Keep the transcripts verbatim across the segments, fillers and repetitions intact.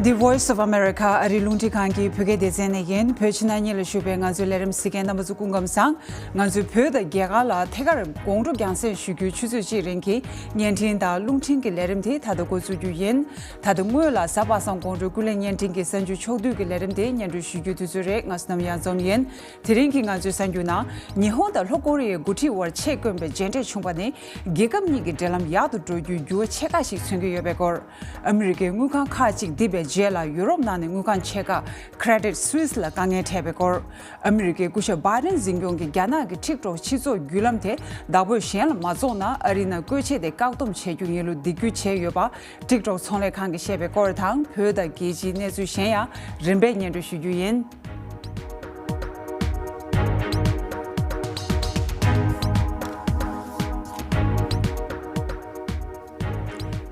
The Voice of America ཨ་རིའི་རླུང་འཕྲིན་ཁང་གི་བོད་སྐད་སྡེ་ཚན་ནས་ཡིན། བོད་ཕྱི་ནང་གཉིས་ལ་བཞུགས་པའི་ང་ཚོའི་ལས་རིམ་གཟིགས་མཁན་རྣམ་པ་ཚོ་སྐུ་ཁམས་བཟང་། ང་ཚོས་བོད་དང་རྒྱ་གར་ལ་ཐད་ཀར་དགོང་དྲོ་རྒྱང་སྲིང་ཞུ་རྒྱུའི་ཆུ་ཚོད་གཅིག་རིང་གི་བརྙན་འཕྲིན་དང་རླུང་འཕྲིན་གྱི་ལས་རིམ་དེ་ད་ལྟ་འགོ་འཛུགས་རྒྱུ་ཡིན། ད་ལྟ་སྔོན་ལ་གཟའ་པ་སངས་དགོང་དྲོའི་ཀུན་གླེང་བརྙན་འཕྲིན་གྱི་གསར་འགྱུར་ཕྱོགས་བསྡུས་ཀྱི་ལས་རིམ་དེ་སྙན་སྒྲོན་ཞུ་རྒྱུ་དུས་ཚོད་རེད། ང་བསོད་ནམས་གཡང་འཛོམས་ཡིན། དེ་རིང་གི་ང་ཚོའི་གསར་འགྱུར་ནང་ཉི་ཧོང་དང་ལྷོ་ཀོ་རི་ཡའི་འགོ་ཁྲིད་དབར་ཆེས་དཀོན་པའི་མཇལ་འཕྲད་བྱུང་བ་ནི་རྒྱལ་ཁབ་གཉིས་ཀྱི་འབྲེལ་ལམ་ཡག་ཏུ་འགྲོ་རྒྱུའི་འགྱུར་བ་ཆེ་ཁག་ཞིག་མཚོན་གྱི་ཡོད་པའི་སྐོར། ཨ་མི་རི་ཀའི་དངུལ་ཁང་ཁག་ཅིག་རྡིབ་པའི་རྗེས་ལ་ཡུ་རོབ་ནང་ནས་དངུལ་ཁང་ཆེ་ཁག་Credit Suisse ལ་དཀའ་ངལ་འཕྲད་པའི་སྐོར། ཨ་མི་རི་ཀའི་སྐུ་ཞབས་Biden གཟིམ་སྐྱོང་གིས་རྒྱ་ནག་གི་TikTok སྤྱི་ཚོགས་བརྒྱུད་ལམ་དེ་བདག་པོས་གཞན་ལ་མ་བཙོང་ན་ཨ་རི་ནང་བཀོལ་ཆས་དེ་བཀག་སྡོམ་བྱེད་རྒྱུ་ངེས་ལུགས་འདེགས་སྐྱོར་བྱས་ཡོད་པ་TikTok ཚོང་ལས་ཁང་གིས་བཤད་པའི་སྐོར་དང་། བོད་དང་རྒྱལ་སྤྱིའི་གནས་ཚུལ་གཞན་ཡང་རིམ་པས་སྙན་སྒྲོན་ཞུ་རྒྱུ་ཡིན།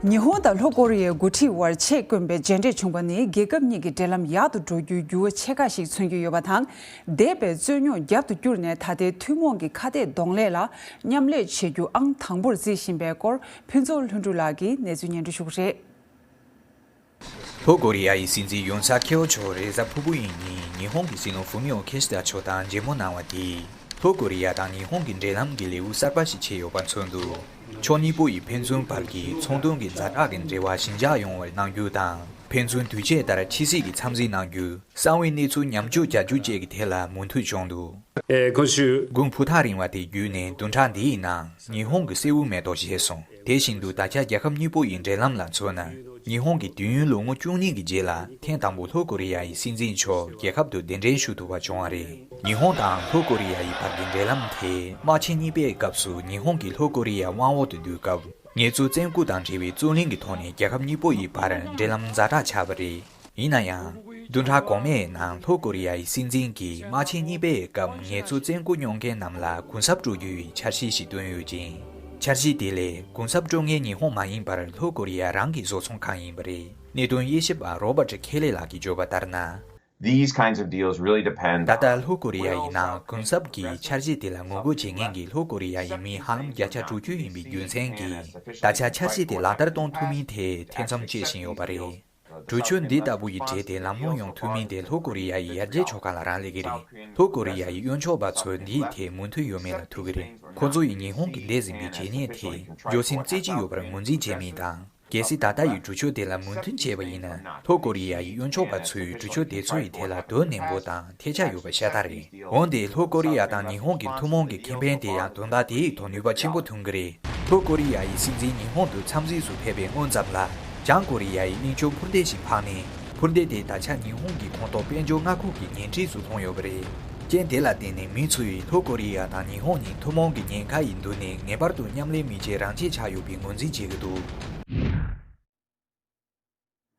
ཉི་ཧོང་དང་ལྷོ་ཀོ་རི་ཡའི་འགོ་ཁྲིད་དབར་ཆེས་དཀོན་པའི་མཇལ་འཕྲད་བྱུང་བ་ནི་རྒྱལ་ཁབ་གཉིས་ཀྱི་འབྲེལ་ལམ་ཡག་ཏུ་འགྲོ་རྒྱུའི་འགྱུར་བ་ཆེ་ཁག་ཞིག་མཚོན་གྱི་ཡོད་པ་དང་། འདས་པའི་རྩོད་རྙོག་རྒྱབ་ཏུ་བསྐྱུར་ནས་ད་ལྟའི་ཐུན་མོང་གི་ཁ་གཏད་གདོང་ལེན་ལ་མཉམ་ལས་བྱེད་རྒྱུ་ཨང་དང་པོར་བརྩི་བཞིན་པའི་སྐོར་ཕུན་ཚོགས་ལྷུན་གྲུབ་ལགས་ཀྱིས་གནས་ཚུལ་སྙན་སྒྲོན་ཞུ་གི་རེད། ལྷོ་ཀོ་རི་ཡ་ཡི་སྲིད་འཛིན་ཡོན་སག་ཡོལ་མཆོག་རེས་གཟའ་ཕུར་བུ་ཡི་ཉིན་ཉི་ཧོང་གི་སྲིད་བློན་ཧྥུ་མི་ཡོ་ཁི་ཤི་ད་མཆོག་དང་མཇལ་མོལ་གནང་བ་དེས་ལྷོ་ཀོ་རི་ཡ་དང་ཉི་ཧོང་གི་འབྲེལ་ལམ་གྱི་ལེའུ་གསར་པ་ཞིག་ཕྱེ་ཡོད་པ་མཚོན་འདུག་ཕྱོགས་གཉིས་པོ་ཡིས་ཕན་ཚུན་བར་གྱི་ཚོང་དོན་གྱི་ཛ་དྲག་གི་འབྲེལ་བ་ཞི་འཇགས་ཡོང་བར་གནང་རྒྱུ་དང་། ཕན་ཚུན་དུས་བཅད་ལྟར་ཕྱི་སྲིད་ཀྱི་འཚམས་གཟིགས་གནང་རྒྱུ། གསང་བའི་གནས་ཚུལ་ཉམས་ཞིབ་བྱ་རྒྱུ་བཅས་ཀྱི་ཐད་ལ་མོས་མཐུན་བྱུང་འདུག えー今週 དགུན་ཕོ་ཐག་རིང་བ་དེ་བརྒྱུད་ནས་བདུན་ཕྲག་འདིའི་ནང་ཉི་ཧོང་གི་སེའུ་མེ་ཏོག་བཞད་སོང་། དེ་བཞིན་དུ་ད་ཆ་རྒྱལ་ཁབ་གཉིས་པོ་ཡི་འབྲེལ་ལམ་ལ་མཚོན་ན། ཉི་ཧོང་གིས་དུས་ཡུན་ལོ་ངོ་བཅུ་གཉིས་ཀྱི་རྗེས་ལ་ཐེངས་དང་པོ་ལྷོ་ཀོ་རི་ཡ་ཡི་སྲིད་འཛིན་མཆོག་རྒྱལ་ཁབ་ཏུ་གདན་འདྲེན་ཞུ་ཐུབ་པ་བྱུང་བ་རེད། ཉི་ཧོང་དང་ལྷོ་ཀོ་རི་ཡ་ཡི་བར་གྱི་འབྲེལ་ལམ་དེ་དམག་ཆེན་གཉིས་པའི་སྐབས་སུ་ཉི་ཧོང་གིས་ལྷོ་ཀོ་རི་ཡ་དབང་འོག་ཏུ་བསྡུས་སྐབས། ངལ་རྩོལ་བཙན་རྐུ་དང་འབྲེལ་བའི་རྩོད་གླེང་གི་ཐོག་ནས་རྒྱལ་ཁབ་གཉིས་པོ་ཡི་བར་འབྲེལ་ལམ་ཛ་དྲག་ཆགས་པ་རེད། ཡིན་ན་ཡང་། བདུན་ཕྲག་གོང་མའི་ནང་ལྷོ་ཀོ་རི་ཡ་ཡི་སྲིད་འཛིན་གྱིས་དམག་ཆེན་གཉིས་པའི་སྐབས་ངལ་རྩོལ་བཙན་རྐུ་མྱོང་མཁན་རྣམས་ལ་གུན་གསབ་སྤྲོད་རྒྱུ་ཡི་འཆར་གཞི་ཞིག་བཏོན་ཡོད་ཅིང་། འཆར་གཞི་དེ་ལས་གུན་གསབ་སྤྲོད་མཁན་ཉི་ཧོང་མ་ཡིན་པར་ལྷོ་ཀོ་རི་ཡ་རང་གི་བཟོ་ཚོང་ཁང་ཡིན་པ་རེད། གནད་དོན་དབྱེ་ཞིབ་པ་Robert Kelly ལགས་ཀྱིས་བརྗོད་པ་ལྟར་ན། These kinds of deals really depend ད་ལྟ་ལྷོ་ཀོ་རི་ཡ་ཡི་ནང་གུན་གསབ་ཀྱི་འཆར་གཞི་དེ་ལ་ངོ་རྒོལ་བྱེད་མཁན་གྱི་ལྷོ་ཀོ་རི་ཡ་ཡི་མི་ཧ་ལམ་བརྒྱ་ཆ་དྲུག་ཅུ་ཡིན་པའི་རྒྱུ་མཚན་གྱིས། ད་ཆ་འཆར་གཞི་དེ་ལག་བསྟར་གཏོང་ཐུབ་མིན་ཐད་ཐེ་ཚོམ་སྐྱེ་བཞིན་ཡོད་པ་རེད། གྲོས་ཆོད་འདི་ལྟ་བུ་ཡི་གྲས་དེ་ལམ་ལྷོང་ཡོང་ཐུབ་མིན་དེ་ལྷོ་ཀོ་རི་ཡ་ཡི་ཡར་རྒྱས་ཕྱོགས་ཁག་ལ་རག་ལས་ཀྱི་རེད། ལྷོ་ཀོ་རི་ཡ་ཡི་གཡོན་ཕྱོགས་པ་ཚོས་འདིའི་ཐད་མོས་མཐུན་ཡོད་མེད་ལ་ཐུག་གི་རེད། ཁོ་ཚོ་ཡིས་ཉི་ཧོང་གིས་འདས་ཟིན་པའི་བྱས་ཉེས་དེ་འགྱོ་སེམས་རྩེ་གཅིག་ཡོད་པར་ངོས་འཛིན་བྱས་མིན་དང་། གལ་སྲིད་ད་ལྟ་ཡི་གྲོས་ཆོད་དེ་ལ་མོས་མཐུན་བྱས་པ་ཡིན་ན། ལྷོ་ཀོ་རི་ཡ་ཡི་གཡོན་ཕྱོགས་པ་ཚོས་གྲོས་ཆོད་དེ་ཚོ་ཡི་ཐད་ལ་དོ་ནན་པོ་དང་ཐལ་ཆ་ཡོད་པ་ཤ་སྟག་རེད། འོན་ཏེ་ལྷོ་ཀོ་རི་ཡ་དང་ཉི་ཧོང་གི་ཐུན་མོང་གི་ཁེ་ཕན་དེ་ཡང་དོན་དག་དེའི་ཐོག་ནུས་པ་ཆེན་པོ་ཐོན་གྱི་རེད། ལྷོ་ཀོ་རི་ཡ་ཡི་སྲིད་འཛིན་ཉི་ཧོང་དུ་འཚམས་གཟིགས་སུ་ཕེབས་པའི་སྔོན་ཙམ་ལ། བྱང་ཀོ་རི་ཡ་ཡི་གླིང་ཕྱོགས་འཕུར་མདེལ་ཞིག་འཕངས་ནས། འཕུར་མདེལ་དེ་ད་ཆ་ཉི་ཧོང་གི་ཁོངས་གཏོགས་དཔལ་འབྱོར་མངའ་ཁོངས་ཀྱི་ཉེ་འཁྲིས་སུ་ལྷུང་ཡོད་པ་རེད། རྐྱེན་དེ་ལ་བརྟེན་ནས་མི་ཚོས་ལྷོ་ཀོ་རི་ཡ་དང་ཉི་ཧོང་གཉིས་ཐུན་མོང་གི་ཉེན་ཁ་ཡི་མདུན་ནས་ངེས་པར་དུ་མཉམ་ལས་མི་བྱེད་རང་བྱེད་ཆགས་ཡོད་པའི་ངོས་འཛིན་བྱེད་ཀྱི་འདུག་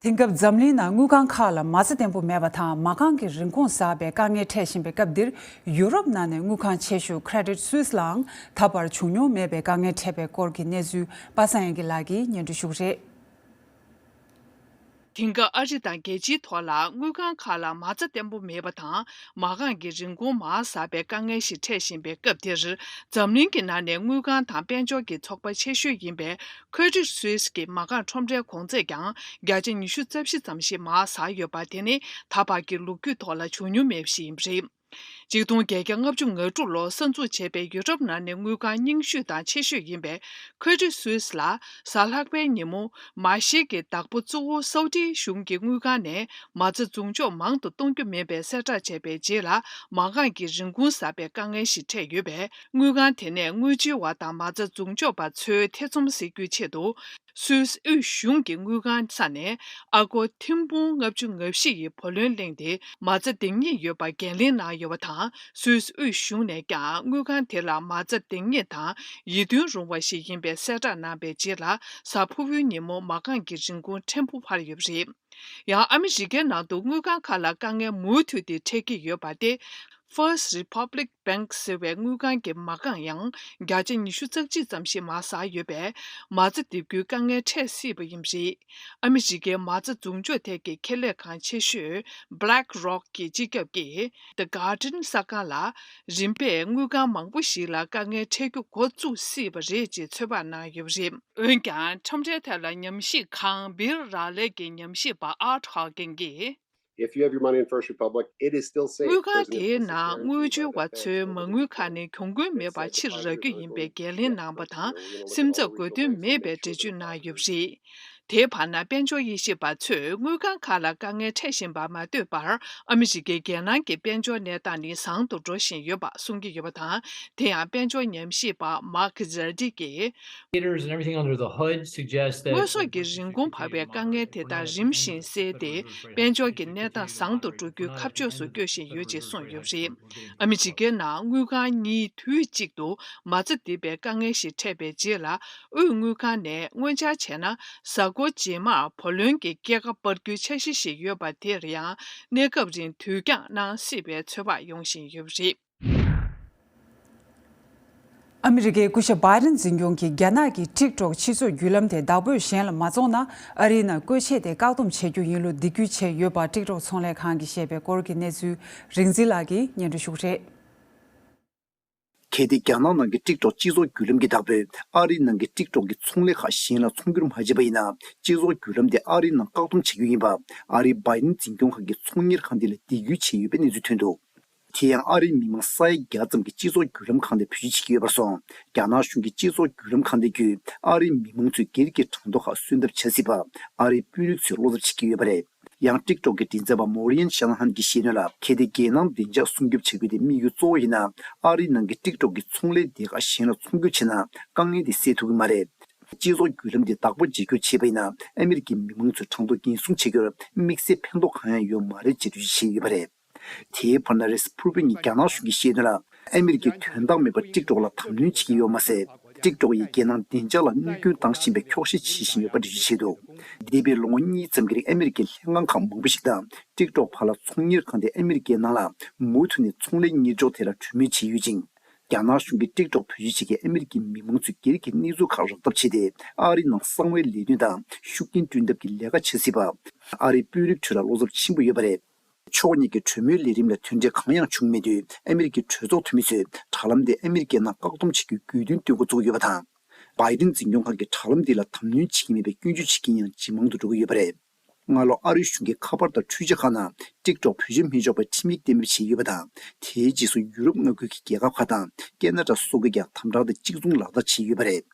དེང་སྐབས་འཛམ་གླིང་ནང་དངུལ་ཁང་ཁག་ལ་མ་རྩ་བརྟན་པོ་མེད་པ་དང་མ་རྐང་གི་རིན་གོང་ཟགས་པའི་དཀའ་ངལ་འཕྲད་བཞིན་པའི་སྐབས་འདིར། ཡུ་རོབ་ནང་ནས་དངུལ་ཁང་ཆེ་ཤོས་Credit Suisse ལའང་ད་བར་བྱུང་མྱོང་མེད་པའི་དཀའ་ངལ་འཕྲད་པའི་སྐོར་གྱི་གནས་ཚུལ་པ་སངས་དབྱངས་སྐྱིད་ལགས་ཀྱིས་སྙན་སྒྲོན་ཞུ་གི་རེད། དེང་སྐབས་ཨ་རི་དང་རྒྱལ་སྤྱིའི་ཐོག་ལ་དངུལ་ཁང་ཁག་ལ་མ་རྩ་བརྟན་པོ་མེད་པ་དང་མ་རྐང་གི་རིན་གོང་མར་ཟགས་པའི་དཀའ་ངལ་ཞིག་འཕྲད་བཞིན་པའི་སྐབས་འདིར། འཛམ་གླིང་གི་ནང་ནས་དངུལ་ཁང་དང་དཔལ་འབྱོར་གྱི་ཚོགས་པ་ཆེ་ཤོས་ཡིན་པའི་Credit Suisse གི་མ་རྐང་ཁྲོམ་རའི་གོང་ཚད་ཀྱང་བརྒྱ་ཆ་ཉི་ཤུ་རྩ་བཞི་ཙམ་ཞིག་མར་ཟགས་ཡོད་པ་དེ་ནི་ད་བར་གྱི་ལོ་རྒྱུས་ཐོག་ལ་བྱུང་མྱོང་མེད་པ་ཞིག་ཡིན་པ་རེད། ཆིག་སྟོང་བརྒྱད་བརྒྱ་ལྔ་བཅུ་ང་དྲུག་ལོར་གསར་འཛུགས་བྱས་པའི་ཡུ་རོབ་ནང་ནས་དངུལ་ཁང་རྙིང་ཤོས་དང་ཆེ་ཤོས་ཡིན་པའི་Credit Suisse ལ་གཟའ་ལྷག་པའི་ཉིན་མོ་མ་ཤེལ་གྱི་བདག་པོ་གཙོ་བོ་སའུ་ཏི་གཞུང་གི་དངུལ་ཁང་ནས་མ་རྩ་འཛུགས་འཇོག་མང་དུ་གཏོང་རྒྱུ་མིན་པའི་གསལ་བསྒྲགས་བྱས་པའི་རྗེས་ལ་མ་རྐང་གི་རིན་གོང་ཟགས་པའི་དཀའ་ངལ་ཞིག་འཕྲད་ཡོད་པས། དངུལ་ཁང་དེ་ནས་དངུལ་བྱེད་པ་དང་མ་རྩ་འཛུགས་འཇོག་པ་ཚོའི་ཐེ་ཚོམ་སེལ་རྒྱུའི་ཆེད་དུ། སུད་སི་དབུས་གཞུང་གི་དངུལ་ཁང་ས་ནས་ཨ་སྒོར་ཐེར་འབུམ་ལྔ་བཅུ་ང་བཞི་ཡི་བུ་ལོན་བླངས་ཏེ་མ་རྩ་འདང་ངེས་ཡོད་པ་འགན་ལེན་གནང་ཡོད་པ་དང་། སུད་སི་དབུས་གཞུང་ནས་ཀྱང་དངུལ་ཁང་དེ་ལ་མ་རྩ་འདང་ངེས་དང་ཡིད་རྟོན་རུང་བ་ཞིག་ཡིན་པའི་གསལ་བསྒྲགས་གནང་བའི་རྗེས་ལ་གཟའ་ཕུར་བུའི་ཉིན་མོ་མ་རྐང་གི་རིན་གོང་ཕྲན་བུ་འཕར་ཡོད་པ་རེད། ཡང་ཨ་མི་རི་ཀའི་ནང་དུ་དངུལ་ཁང་ཁག་ལ་དཀའ་ངལ་མུ་མཐུད་དེ་འཕྲད་ཀྱི་ཡོད་པ་སྟེ། First Republic Bank ཟེར་བའི་དངུལ་ཁང་གི་མ་རྐང་ཡང་བརྒྱ་ཆ་ཉི་ཤུ་རྩ་གཅིག་ཙམ་ཞིག་མར་ཟག་ཡོད་པས། མ་རྩ་རྡིབ་རྒྱུའི་དཀའ་ངལ་འཕྲད་སྲིད་པ་ཡིན་པ་རེད། ཨ་མི་རི་ཀའི་མ་རྩ་འཛུགས་སྐྱོང་ཐད་ཀྱི་ཁེ་ལས་ཁང་ཆེ་ཤོས་BlackRock གི་སྤྱི་ཁྱབ་ཀྱིས། The Guardian གསར་ཁང་ལ། རིམ་པས་དངུལ་ཁང་མང་པོ་ཞིག་ལ་དཀའ་ངལ་འཕྲད་རྒྱུ་འགོ་བཙུགས་སྲིད་པ་རེད་ཅེས་ཚོད་དཔག་གནང་ཡོད་པ་རེད། འོན་ཀྱང་། ཁྲོམ་རའི་ཐད་ལ་ཉམས་ཞིབ་ཁང་Bill O'Reilly གྱི་ཉམས་ཞིབ་པ་Art Hawken གྱིས། If you have your money in First Republic, it is still safe. དངུལ་ཁང་དེའི་ནང་དངུལ་བཅོལ་བ་ཚོའི་མ་དངུལ་ཁག་ནི་གྱོང་གུན་མེད་པར་ཕྱིར་རག་རྒྱུ་ཡིན་པའི་འགན་ལེན་གནང་པ་དང་། སེམས་འཚབ་དགོས་དོན་མེད་པའི་འགྲེལ་བརྗོད་གནང་ཡོད་པ་རེད། དེའི་བར་ན། དཔལ་འབྱོར་དབྱེ་ཞིབ་པ་ཚོས་དངུལ་ཁང་ཁག་ལ་དཀའ་ངལ་འཕྲད་བཞིན་པར་མ་ལྟོས་པར། ཨ་མི་རི་ཀའི་རྒྱལ་ནང་གི་དཔལ་འབྱོར་གནས་སྟངས་ནི་བཟང་དུ་འགྲོ་བཞིན་ཡོད་པ་གསུང་གི་ཡོད་པ་དང་། དེ་ཡང་དཔལ་འབྱོར་ཉམས་ཞིབ་པ་Mark Zerdi གྱིས། Indicators and everything under the hood suggests that དངོས་ཟོག་གི་རིན་གོང་འཕར་བའི་དཀའ་ངལ་དེ་དག་རིམ་བཞིན་སེལ་ཏེ། དཔལ་འབྱོར་གྱི་གནས་སྟངས་བཟང་དུ་འགྲོ་རྒྱུའི་ཁ་ཕྱོགས་སུ་སྐྱོད་བཞིན་ཡོད་ཅེས་གསུངས་ཡོད་པ་རེད། ཨ་མི་རི་ཀའི་ནང་དངུལ་ཁང་གཉིས་དུས་གཅིག་ཏུ་མ་རྩ་རྡིབ་པའི་དཀའ་ངལ་ཞིག་འཕྲད་པའི་རྗེས་ལ། དབུས་དངུལ་ཁང་ནས་སྔོན་འཆར་བྱས་ན། གཟའ་འཁོར་རྗེས་མར་བུ་ལོན་གྱི་སྐྱེད་ཀ་སྤར་རྒྱུའི་འཆར་གཞི་ཞིག་ཡོད་པ་དེར་ཡང་གནས་སྐབས་རིང་དུས་འགྱངས་གནང་སྲིད་པའི་ཚོད་དཔག་ཡོང་བཞིན་ཡོད་པ་རེད། ཨ་མི་རི་ཀའི་སྐུ་ཞབས་བྷའི་ཌེན་འཛིན་སྐྱོང་གིས་རྒྱ་ནག་གི་ཊིག་ཊོག་སྤྱི་ཚོགས་བརྒྱུད་ལམ་དེ་བདག་པོས་གཞན་ལ་མ་བཙོང་ན། ཨ་རིའི་ནང་བཀོལ་ཆས་དེ་བཀག་སྡོམ་བྱེད་རྒྱུ་ཡིན་ལུགས་འདེགས་སྐྱོར་བྱས་ཡོད་པ། ཊིག་ཊོག་ཚོང་ལས་ཁང་གིས་བཤད་པའི་སྐོར་གྱི་གནས་ཚུལ་རིག་འཛིན་ལགས་ཀྱིས་སྙན་སྒྲོན་ཞུ་གི་རེད། གལ་ཏེ་རྒྱ་ནག་ནང་གི་ཊིག་ཊོག་སྤྱི་ཚོགས་བརྒྱུད་ལམ་གྱི་བདག་པོས་ཨ་རིའི་ནང་གི་ཊིག་ཊོག་གི་ཚོང་ལས་ཁག་གཞན་ལ་ཚོང་སྒྱུར་མ་བྱས་པ་ཡིན་ན། སྤྱི་ཚོགས་བརྒྱུད་ལམ་དེ་ཨ་རིའི་ནང་བཀག་སྡོམ་བྱེད་རྒྱུ་ཡིན་པ། ཨ་རིའི་བྷའི་ཌེན་འཛིན་སྐྱོང་ཁང་གིས་ཚོང་གཉེར་ཁང་དེ་ལ་འདེད་སྐུལ་བྱས་ཡོད་པའི་གནས་ཚུལ་ཐོན་འདུག་དེ་ཡང་ཨ་རིའི་མི་མང་ས་ཡ་བརྒྱ་ཙམ་གྱིས་སྤྱི་ཚོགས་བརྒྱུད་ལམ་ཁང་དེ་བེད་སྤྱོད་བྱེད་ཀྱི་ཡོད་པར་སོང་། རྒྱ་ནག་གཞུང་གིས་སྤྱི་ཚོགས་བརྒྱུད་ལམ་ཁང་དེ་བརྒྱུད་ཨ་རིའི་མི་མང་ཚོས་སྒེར་གྱི་གྲངས་ཐོ་ཁག་སོན་ཐབས་བྱ་སྲིད་པ། ཨ་རིའི་དཔོན་རིགས་ཚོས་བློ་འཚབ་བྱེད་ཀྱི་ཡོད་པ་རེད། ཡང་ཊིག་ཊོག་གི་མགྲིན་ཚབ་པ་མོ་རི་ཡན་ཤ་ན་ཧན་གྱིས་བཤད་དོན་ལ། གལ་ཏེ་རྒྱལ་ནང་བདེ་འཇགས་སྲུང་སྐྱོབ་བྱ་རྒྱུ་དེ་དམིགས་ཡུལ་གཙོ་བོ་ཡིན་ན། ཨ་རིའི་ནང་གི་ཊིག་ཊོག་གི་ཚོང་ལས་སྡེ་ཁག་གཞན་ལ་ཚོང་སྒྱུར་བྱས་ན། དཀའ་ངལ་དེ་སེལ་ཐུབ་ཀྱི་མ་རེད། སྤྱི་ཚོགས་བརྒྱུད་ལམ་དེ་བདག་པོ་བརྗེ་སྒྱུར་བྱས་པ་ཡིན་ན། ཨ་མི་རི་ཀའི་མི་མང་ཚོས་གྲངས་ཐོ་འགན་སྲུང་བྱེད་རྒྱུར་དམིགས་བསལ་ཕན་ཐོགས་གང་ཡང་ཡོད་མ་རེད་ཅེས་འགྲེལ་བརྗོད་བྱས་ཡོད་པ་རེད། དེའི་བར་ན། རེས་ཕུར་བུ་ཉིན་རྒྱ་ནག་གཞུང་གིས་བཤད་དོན་ལ། ཨ་མི་རི་ཀས་དོན་དག་མེད་པར་ཊིག་ཊོག་ལ་དམ་ནོན་བྱེད་ཀྱི་ཡོད་མ་ཟད། ཊིག་ཊོག་གིས་རྒྱལ་ནང་བདེ་འཇགས་ལ་གནོད་སྐྱོན་བཏང་བཞིན་པའི་འཁྱོག་བཤད་བྱེད་བཞིན་ཡོད་པ་འགྲེལ་བརྗོད་བྱས་འདུག་འདས་པའི་ལོ་ངོ་གཉིས་ཙམ་གྱི་རིང་ཨ་མི་རི་ཀའི་ལྷན་ཁང་ཁག་མང་པོ་ཞིག་དང་། ཊིག་ཊོག་བར་ལ་ཚོང་གཉེར་ཁང་དེ་ཨ་མི་རི་ཀའི་ནང་ལ་མུ་མཐུད་ནས་ཚོང་ལས་གཉེར་ཕྱོགས་ཐད་ལ་གྲོས་མོལ་བྱས་ཡོད་ཅིང་། རྒྱ་ནག་གཞུང་གིས་ཊིག་ཊོག་བེད་སྤྱོད་བྱེད་མཁན་ཨ་མི་རི་ཀའི་མི་མང་ཚོའི་སྒེར་གྱི་གནས་ཚུལ་ཁག་རག་ཐབས་བྱས་ཏེ། ཨ་རིའི་ནང་གསང་བའི་ལས་དོན་དང་ཤུགས་རྐྱེན་བསྐྲུན་ཐབས་ཀྱི་ལས་ཀ་བྱ་སྲིད་པ། ཨ་རིའི་དཔོན་རིགས་ཁྲོད་ལ་བློ་འཚབ་ཆེན་པོ་ཡོད་པ་རེད། ཕྱོགས་གཉིས་ཀྱི་གྲོས་མོལ་ལས་རིམ་ལ་མཐུན་འབྲེལ་གང་ཡང་བྱུང་མེད་དུས། ཨ་མི་རི་ཀའི་གྲོས་ཚོགས་འཐུས་མི་ཚོས་དྲ་ལམ་དེ་ཨ་མི་རི་ཀའི་ནང་བཀག་སྡོམ་བྱེད་རྒྱུའི་དགོས་འདུན་བཏོན་འགོ་བཙུགས་ཡོད་པ་དང་། བྷའི་ཌེན་འཛིན་སྐྱོང་ཁང་གིས་དྲ་ལམ་འདི་ལ་དམ་ནོན་བྱེད་ཀྱི་མེད་པའི་སྐྱོན་བརྗོད་བྱེད་མཁན་ཡང་ཇེ་མང་དུ་འགྲོ་གི་ཡོད་པ་རེད། སྔ་ལོ་ཨ་རིའི་གཞུང་གིས་ཁ་པར་དང་འཕྲུལ་ཆས་ཁག་ནང་ཊིག་ཊོག་བེད་སྤྱོད་མི་ཆོག་པའི་ཁྲིམས་ཡིག་གཏན་འབེབས་བྱས་ཡོད་པ་དང་། དེའི་རྗེས་སུ་ཡུ་རོབ་མངའ་ཁུལ་གྱི་རྒྱལ་ཁབ་ཁག་དང་ཀེ་ན་ཌ་སོགས་ཀྱིས་ཀྱང་དམ་དྲག་དེ་གཅིག་མཚུངས་ལག་བསྟར་བྱས་ཡོད་པ་རེད།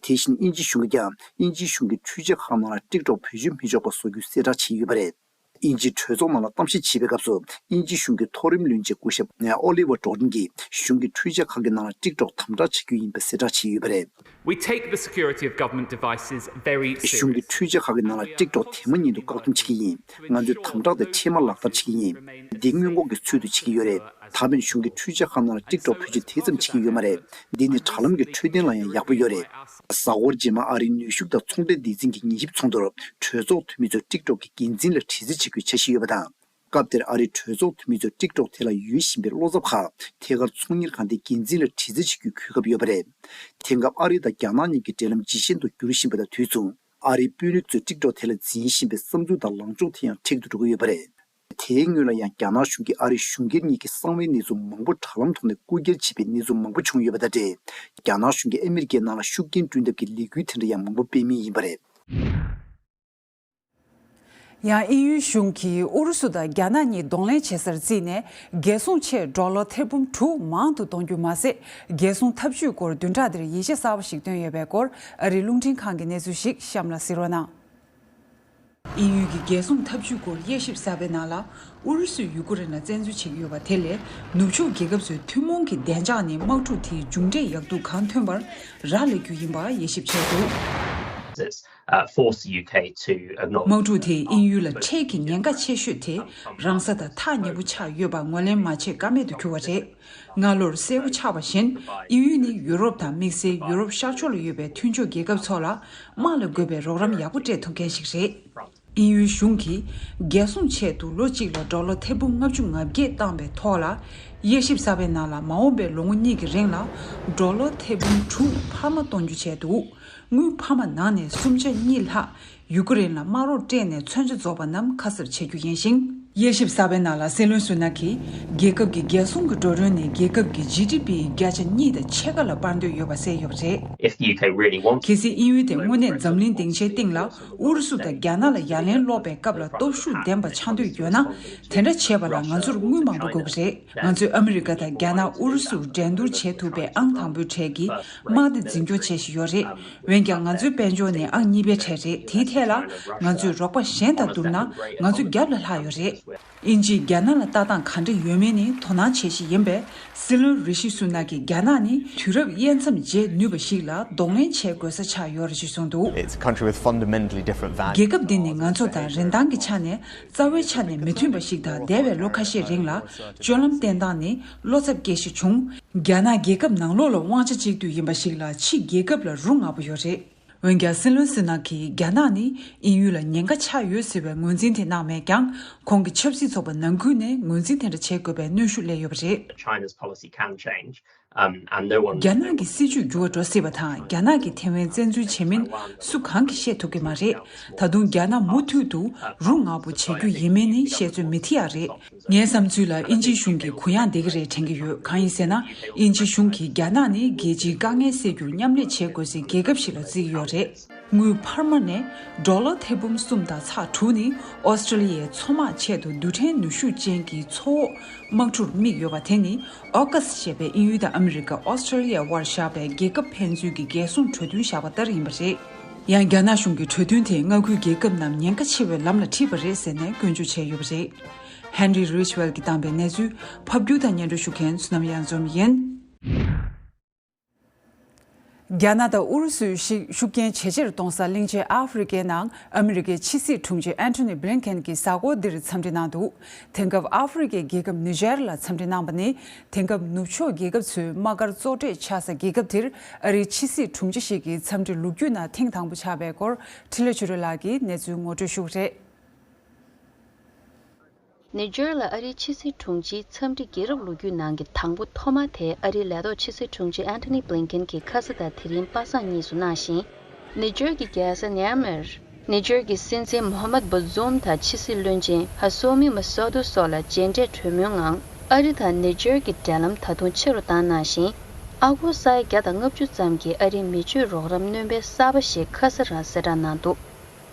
དེ་བཞིན་དབྱིན་ཇིའི་གཞུང་གིས་ཀྱང་དབྱིན་ཇིའི་གཞུང་གི་འཕྲུལ་ཆས་ཁག་ནང་ལ་ཊིག་ཊོག་བེད་སྤྱོད་མི་ཆོག་པ་བཟོ་རྒྱུའི་གསལ་བསྒྲགས་བྱས་ཡོད་པ་རེད། དབྱིན་ཇིའི་གྲོས་ཚོགས་ནང་ལ་གཏམ་བཤད་བྱེད་པའི་སྐབས་སུ། དབྱིན་ཇིའི་གཞུང་གི་མཐོ་རིམ་བློན་ཆེན་སྐུ་ཞབས་ཨོ་ལི་ཝར་ཌོ་ཏིན་གྱིས་གཞུང་གི་འཕྲུལ་ཆས་ཁག་གི་ནང་ལ་ཊིག་ཊོག་དམ་དྲག་བྱེད་རྒྱུ་ཡིན་པའི་གསལ་བསྒྲགས་བྱས་ཡོད་པ་རེད། We take the security of government devices very seriously. གཞུང་གི་འཕྲུལ་ཆས་ཁག་གི་ནང་ལ་ཊིག་ཊོག་དེ་མ་ཉིད་དུ་བཀག་སྡོམ་བྱེད་ཀྱི་ཡིན། ང་ཚོས་དམ་དྲག་དེ་འཕྲལ་མར་ལག་བསྟར་བྱེད་ཀྱི་ཡིན། འདི་སྔོན་འགོག་གི་ཚུལ་དུ་བྱེད་ཀྱི་ཡོད་རེད། ད་ཕན་གཞུང་གི་འཕྲུལ་ཆས་ཁག་ནང་ལ་ཊིག་ཊོག་བེད་སྤྱོད་དེ་ཙམ་བྱེད་ཀྱི་ཡོད་མ་རེད། འདི་ནི་དྲ་ལམ་གྱི་འཕྲོད་བསྟེན་ལ་ཡང་ཡག་པོ་ཡོད་རེད། གཟའ་འཁོར་རྗེས་མ་ཨ་རིའི་ནུས་ཤུགས་དང་ཚོང་འབྲེལ་སྡེ་ཚན་གྱི་ཉན་ཞིབ་ཚོགས་འདུར་གྲོས་ཚོགས་འཐུས་མི་ཚོས་ཊིག་ཊོག་གི་འགན་འཛིན་ལ་དྲི་རྩད་བྱེད་རྒྱུའི་འཆར་གཞི་ཡོད་པ་དང་། སྐབས་དེར་ཨ་རིའི་གྲོས་ཚོགས་འཐུས་མི་ཚོས་ཊིག་ཊོག་དེ་ལ་ཡོད་བཞིན་པའི་བློ་འཚབ་ཁག་ཐད་ཀར་ཚོང་གཉེར་ཁང་དེའི་འགན་འཛིན་ལ་དྲི་རྩད་བྱེད་རྒྱུའི་གོ་སྐབས་ཡོད་པ་རེད། དེང་སྐབས་ཨ་རི་དང་རྒྱ་ནག་གཉིས་ཀྱི་འབྲེལ་ལམ་ཇེ་ཞན་དུ་འགྱུར་བཞིན་པ་དང་དུས་མཚུངས། ཨ་རིའི་དཔོན་རིགས་ཚོས་ཊིག་ཊོག་དེ་ལ་འཛིན་བཞིན་པའི་བསམ་ཚུལ་དང་ལངས་ཕྱོགས་དེ་ཡང་མཁྲེགས་སུ་འགྲོ་གི་ཡོད་པ་རེད། དེའི་སྔོན་ལ་ཡང་རྒྱ་ནག་གཞུང་གིས་ཨ་རིའི་གཞུང་སྒེར་གཉིས་ཀྱི་གསང་བའི་གནས་ཚུལ་མང་པོ་དྲ་ལམ་ཐོག་ནས་རྐུ་འཁྱེར་བྱས་པའི་གནས་ཚུལ་མང་པོ་བྱུང་ཡོད་པ་དང་འབྲེལ། རྒྱ་ནག་གཞུང་གིས་ཨ་མི་རི་ཀའི་ནང་ལ་ཤུགས་རྐྱེན་བསྐྲུན་ཐབས་ཀྱི་ལས་འགུལ་དེ་འདྲ་ཡང་མང་པོ་སྤེལ་མུས་ཡིན་པ་རེད། ཡང་དབྱིན་ཡུལ་གཞུང་གིས་ཨུ་རུ་སུ་དང་རྒྱ་ནག་གཉིས་གདོང་ལེན་བྱེད་སར་བརྩིས་ནས། རྒྱལ་སྲུང་ཆེད་ཌོ་ལར་ཐེར་འབུམ་དྲུག་མང་དུ་གཏོང་རྒྱུ་མ་ཟད། རྒྱལ་སྲུང་ཐབས་ཇུས་སྐོར་བདུན་ཕྲག་འདིར་ཡིག་ཆ་གསར་པ་ཞིག་བཏོན་ཡོད་པའི་སྐོར། ཨ་རིའི་རླུང་འཕྲིན་ཁང་གི་གནས་ཚུལ་ཞིག་གཤམ་ལ་གཟིགས་རོགས་གནང་། དབྱིན་ཡུལ་གྱི་རྒྱལ་སྲུང་ཐབས་ཇུས་སྐོར་དབྱེ་ཞིབ་གསར་པའི་ནང་ལ། ཨུ་རུ་སུས་ཡུ་ཀེ་རེན་ལ་བཙན་འཛུལ་བྱེད་ཀྱི་ཡོད་པ་དེ་ལས། ནུབ་ཕྱོགས་རྒྱལ་ཁབ་ཚོའི་ཐུན་མོང་གི་བདེ་འཇགས་ནི་དམག་འཁྲུག་དེའི་མཇུག་འབྲས་ཡག་སྡུག་གང་ཐོན་པར་རག་ལས་རྒྱུ་ཡིན་པ་དབྱེ་ཞིབ་བྱས་འདུག uh, force the U K to acknowledge དམག་འཁྲུག་དེས་དབྱིན་ཡུལ་ལ་འཕྲལ་གྱི་ཉེན་ཁ་ཆེ་ཤོས་དེ་རང་ས་དང་ཐག་ཉེ་པོ་ཆགས་ཡོད་པ་ངོས་ལེན་མ་བྱེད་ཀ་མེད་དུ་གྱུར་བ་རེད། སྔ་ལོར་གསལ་པོ་ཆགས་པ་བཞིན། དབྱིན་ཡུལ་ནི་ཡུ་རོབ་དང་དམིགས་བསལ་ཡུ་རོབ་ཤར་ཕྱོགས་ལ་ཡོད་པའི་མཐུན་ཕྱོགས་རྒྱལ་ཁབ་ཚོ་ལ་དམག་ལ་དགོས་པའི་རོགས་རམ་ཡག་པོ་སྤྲད་ཐུབ་མཁན་ཞིག་རེད། དབྱིན་ཡུལ་གཞུང་གིས་རྒྱལ་སྲུང་ཆེད་དུ་ལོ་གཅིག་ལ་ཌོ་ལར་ཐེར་འབུམ་ལྔ་བཅུ་ང་བརྒྱད་བཏང་བའི་ཐོག་ལ། དབྱེ་ཞིབ་གསར་པའི་ནང་ལ། མ་འོངས་པའི་ལོ་ངོ་གཉིས་ཀྱི་རིང་ལ་ཌོ་ལར་ཐེར་འབུམ་དྲུག་འཕར་མ་གཏོང་རྒྱུ་བྱས་འདུག་དངུལ་འཕར་མ་ནང་ནས་སུམ་ཆ་གཉིས་ལྷག་ཡུ་ཀེ་རེན་ལ་དམག་རོགས་སྤྲད་ནས་མཚོན་ཆ་རྫོགས་པ་རྣམས་ཁ་གསབ་བྱེད་རྒྱུ་ཡིན་ཞིང་། དབྱེ་ཞིབ་གསར་པའི་ནང་ལ་སྲིད་བློན་སུ་ནག་གིས་རྒྱལ་ཁབ་ཀྱི་རྒྱལ་སྲུང་གི་འགྲོ་གྲོན་ནི་རྒྱལ་ཁབ་ཀྱི་ཇི་ཌི་པིའི་བརྒྱ་ཆ་གཉིས་དང་ཕྱེད་ཀ་ལ་སྤར་འདོད་ཡོད་པ་གསལ་ཡོད་པ་རེད། If the UK really wants གལ་སྲིད་དབྱིན་ཡུལ་དེ་དངོས་གནས་འཛམ་གླིང་སྡིངས་ཆའི་སྟེང་ལ་ཨུ་རུ་སུ་དང་རྒྱ་ནག་ལ་ཡ་ལན་སློག་པའི་སྐབས་ལ་སྟོབས་ཤུགས་ལྡན་པ་ཆགས་འདོད་ཡོད་ན། དེ་འདྲ་བྱེད་པ་ལ་ང་ཚོར་དངུལ་མང་པོ་དགོས་ཀྱི་རེད། ང་ཚོས་ཨ་མི་རི་ཀ་དང་རྒྱ་ནག་ཨུ་རུ་སུར་འགྲན་བསྡུར་བྱེད་ཐུབ་པའི་ཨང་དང་པོའི་གྲས་ཀྱི་དམག་སྡེ་འཛིན་སྐྱོང་བྱེད་བཞིན་ཡོད་རེད། འོན་ཀྱང་ང་ཚོའི་དཔལ་འབྱོར་ནི་ཨང་གཉིས་པའི་གྲས་རེད། དེའི་ཐད་ལ་ང་ཚོས་རོགས་པ་གཞན་དང་བསྡུར་ན་ང་ཚོ་རྒྱབ་ལ་ལྷག་ཡོད་རེད། དབྱིན་ཇིས་རྒྱ་ནག་ལ་ལྟ་སྟངས་ག་འདྲ་ཡོད་མེད་ནི་དོ་སྣང་བྱེད་བཞིན་ཡིན་པས། སྲིད་བློན་རི་ཤི་སུ་ནག་གིས་རྒྱ་ནག་ནི་དུས་རབས་དབྱེ་མཚམས་འབྱེད་ནུས་པ་ཞིག་ལ་གདོང་ལེན་བྱེད་དགོས་ས་ཆགས་ཡོད་རེད་ཅེས་གསུངས་འདུག It's a country with fundamentally different values. རྒྱལ་ཁབ་འདི་ནི་ང་ཚོ་དང་རིན་ཐང་གི་ཆ་ནས་རྩ་བའི་ཆ་ནས་མི་མཐུན་པ་ཞིག་དང་། འདས་པའི་ལོ་ཁ་ཤས་རིང་ལ་སྤྱོད་ལམ་བསྟེན་སྟངས་ནི་བློ་འཚབ་སྐྱེ་གཞི་བྱུང་། རྒྱ་ནག་རྒྱལ་ཁབ་ནང་ལོགས་ལ་དབང་ཆ་གཅིག་སྡུད་ཡིན་པ་ཞིག་ལ་ཕྱི་རྒྱལ་ཁབ་ལ་རུ་ང་པོ་ཡོད་རེད། འོན་ཀྱང་སྲིད་བློན་སུ་ནག་གིས་རྒྱ་ནག་ནི་དབྱིན་ཡུལ་ལ་ཉེན་ཁ་ཆགས་ཡོད་ཟེར་བའི་ངོས་འཛིན་དེ་གནང་མེད་ཀྱང་། ཁོང་གི་ཆབ་སྲིད་ཚོགས་པ་ནང་ཁུལ་ནས་ངོས་འཛིན་དེ་འདྲ་བྱེད་དགོས་པའི་གནོན་ཤུགས་སླེབས་ཡོད་པ་རེད། China's policy can change. Um, and no one རྒྱ་ནག་གི་སྲིད་ཇུས་འགྱུར་བ་འགྲོ་སྲིད་པ་དང་། རྒྱ་ནག་གིས་ཐེ་ཝན་བཙན་འཛུལ་བྱེད་མིན་སུ་གང་གིས་ཤེས་ཐུབ་ཀྱི་མ་རེད། ད་དུང་རྒྱ་ནག་མུ་མཐུད་དུ་རུ་ང་པོ་བྱེད་རྒྱུ་ཡིན་མིན་ནི་བཤད་ཚོད་མི་ཐིག་ཡག་རེད། ངའི་བསམ་ཚུལ་ལ་དབྱིན་ཇིའི་གཞུང་གི་གུ་ཡངས་བསྡད་ཀྱི་རེད་དྲན་གྱི་ཡོད། གང་ཡིན་ཟེར་ན། དབྱིན་ཇིའི་གཞུང་གིས་རྒྱ་ནག་ནི་རྒྱལ་སྤྱིའི་དཀའ་ངལ་སེལ་རྒྱུར་མཉམ་ལས་བྱེད་དགོས་སའི་རྒྱལ་ཁབ་ཞིག་ལ་བརྩི་གི་ཡོད་རེད། དངུལ་འཕར་མ་ནས་ཌོ་ལར་ཐེར་འབུམ་གསུམ་དང་ཚེག་དྲུག་ནི་ཨོ་སི་ཀྲི་ལི་ཡའི་མཚོ་དམག་ཆེད་དུ་རྡུལ་ཕྲན་ནུས་ཤུགས་ཅན་གྱི་མཚོ་འོག་དམག་གྲུར་དམིགས་ཡོད་པ། དེ་ནི་ཨོ་ཀ་སི་ཞེས་པའི་དབྱིན་ཡུལ་དང་ཨ་མི་རི་ཀ་ཨོ་སི་ཀྲི་ལི་ཡའི་དབར་བཞག་པའི་རྒྱལ་ཁབ་ཕན་ཚུན་གྱི་རྒྱལ་སྲུང་གྲོས་མཐུན་བཞག་པ་ལྟར་ཡིན་པ་རེད། ཡང་རྒྱ་ནག་གཞུང་གིས་གྲོས་མཐུན་དེས་མངའ་ཁུལ་རྒྱལ་ཁབ་རྣམས་ཉེན་ཁ་ཆེ་བའི་ལམ་ལ་ཁྲིད་པ་རེད་ཟེར་ནས་སྐྱོན་བརྗོད་བྱས་ཡོད་པ་རེད། ཧན་རི་རིཆ་ཝེལ་གྱིས་བཏང་པའི་གནས་ཚུལ་ཕབ་སྒྱུར་དང་སྙན་སྒྲོན་ཞུ་མཁན་བསོད་ནམས་གཡང་འཛོམས་ཡིན། རྒྱ་ནག་དང་ཨུ་རུ་སུའི་ཤི་ཤུགས་རྐྱེན་ཇེ་ཆེར་གཏོང་ས་གླིང་ཆེན་ཨ་ཧྥེ་རི་ཀའི་ནང་ཨ་མི་རི་ཀའི་ཕྱི་སྲིད་དྲུང་ཆེ་ཨན་ཐོ་ནི་བྷི་ལིན་ཁེན་གྱིས་གཟའ་འཁོར་འདིར་འཚམས་འདྲི་གནང་འདུག་དེང་སྐབས་ཨ་ཧྥེ་རི་ཀའི་རྒྱལ་ཁབ་ནི་ཇར་ལ་འཚམས་འདྲི་གནང་པ་ནི། དེང་སྐབས་ནུབ་ཕྱོགས་རྒྱལ་ཁབ་ཚོའི་དམག་སྒར་གཙོ་གྲས་ཆགས་ས་རྒྱལ་ཁབ་དེར་ཨ་རིའི་ཕྱི་སྲིད་དྲུང་ཆེ་ཞིག་གི་འཚམས་འདྲི་ལོ་རྒྱུས་ནང་ཐེངས་དང་པོ་ཆགས་པའི་སྐོར་འཕྲིན་ལས་ཆོས་སྒྲོན་ལགས་ཀྱིས་གནས་ཚུལ་ངོ་སྤྲོད་ཞུ་གི་རེད། ནི་ཇར་ལ་ཨ་རིའི་ཕྱི་སྲིད་དྲུང་ཆེའི་འཚམས་འདྲི་རྒྱལ་རབས་ལོ་རྒྱུས་ནང་གི་དང་པོ་ཐོག་མ་དེ་ཨ་རིའི་ལས་ཐོག་ཕྱི་སྲིད་དྲུང་ཆེ་ཨན་ཐོ་ནི་བྷི་ལིན་ཁེན་གྱིས་ཁ་ས་དང་དེ་རིང་པ་སངས་གཉིས་སུ་གནང་ཞིང་། ནི་ཇར་གྱི་རྒྱལ་ས་ནེ་མིར། ནི་ཇར་གྱི་སྲིད་འཛིན་མོ་ཧ་མད་བུ་ཛུམ་དང་ཕྱི་སྲིད་བློན་ཆེན་ཧ་སོ་མི་མ་སོ་ཏུ་སོགས་ལ་མཇལ་འཕྲད་གྲོས་མོལ་ངང་། ཨ་རི་དང་ནི་ཇར་གྱི་འབྲེལ་ལམ་ད་དུང་ཆེ་རུ་བཏང་གནང་ཞིང་། ཨ་སྒོར་ས་ཡ་བརྒྱ་དང་ལྔ་བཅུ་ཙམ་གྱི་ཨ་རིའི་མི་སྤྱོད་རོགས་རམ་སྣོན་པའི་གསར་པ་ཞིག་ཁ་ས་རང་གསལ་བསྒྲགས་གནང་འདུག་